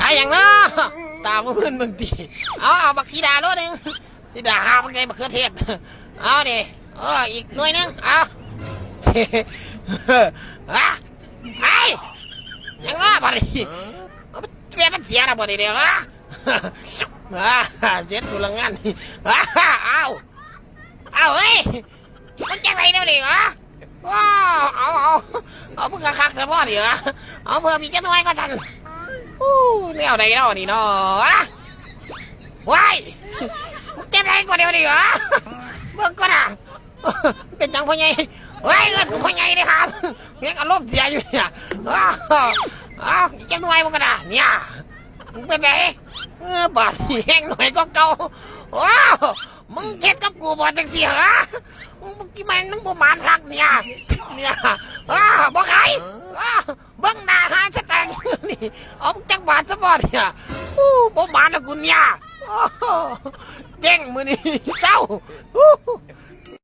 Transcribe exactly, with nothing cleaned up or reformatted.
อะหยังเนาะ ตาบ่มึนมึงติ เอา เอาบักสีดาโลหนึ่ง สีดาหาบักใดบักเขือเทศ เอานี่ เออ อีกหน่วยหนึ่ง เอา อะ ไอ้ หยังเนาะบัดนี้ เอา แม่มันเสียแล้วบัดนี้เด้อ อะ อะ เสร็จกูละงาน อะ เอา เอา เฮ้ย มึงจังได๋เดี๋ยวนี้ อะ ว้า เอา เอา เอา มึงคักๆ ซะบ่นี่ อะ เอาเพิ่มอีกจักหน่อยก็ทัน อู้ แนวใด๋เนาะนี่เนาะ อะ ว้าย มึงจังได๋กว่าเดี๋ยวนี้ อะ เบิ่งก่อนน่ะ เป็นหยังพ่อใหญ่ เฮ้ย เอิ้นกูพ่อใหญ่เด้ครับ ยังอารมณ์เสียอยู่เนี่ย อ้าว อ้าว อีกจักหน่อยมึงก็น่ะ เนี่ย มึงเป็นไง เออ บาดนี้แฮงหน่อยก็เก่า โอ้ มึงเฮ็ดกับกูบ่จังซี่เหรอ มึง มึงกี่แม่นมึงบ่หมานคักเนี่ย เนี่ย อ้า บ่ขาย อ้า เบิ่งหน้าหาสแตงนี่ เอามึงจักบาทซะบ่เนี่ย อู้ บ่หมานแล้วกูเนี่ย โอ้โห เด้งมื้อนี้ เศร้า อู้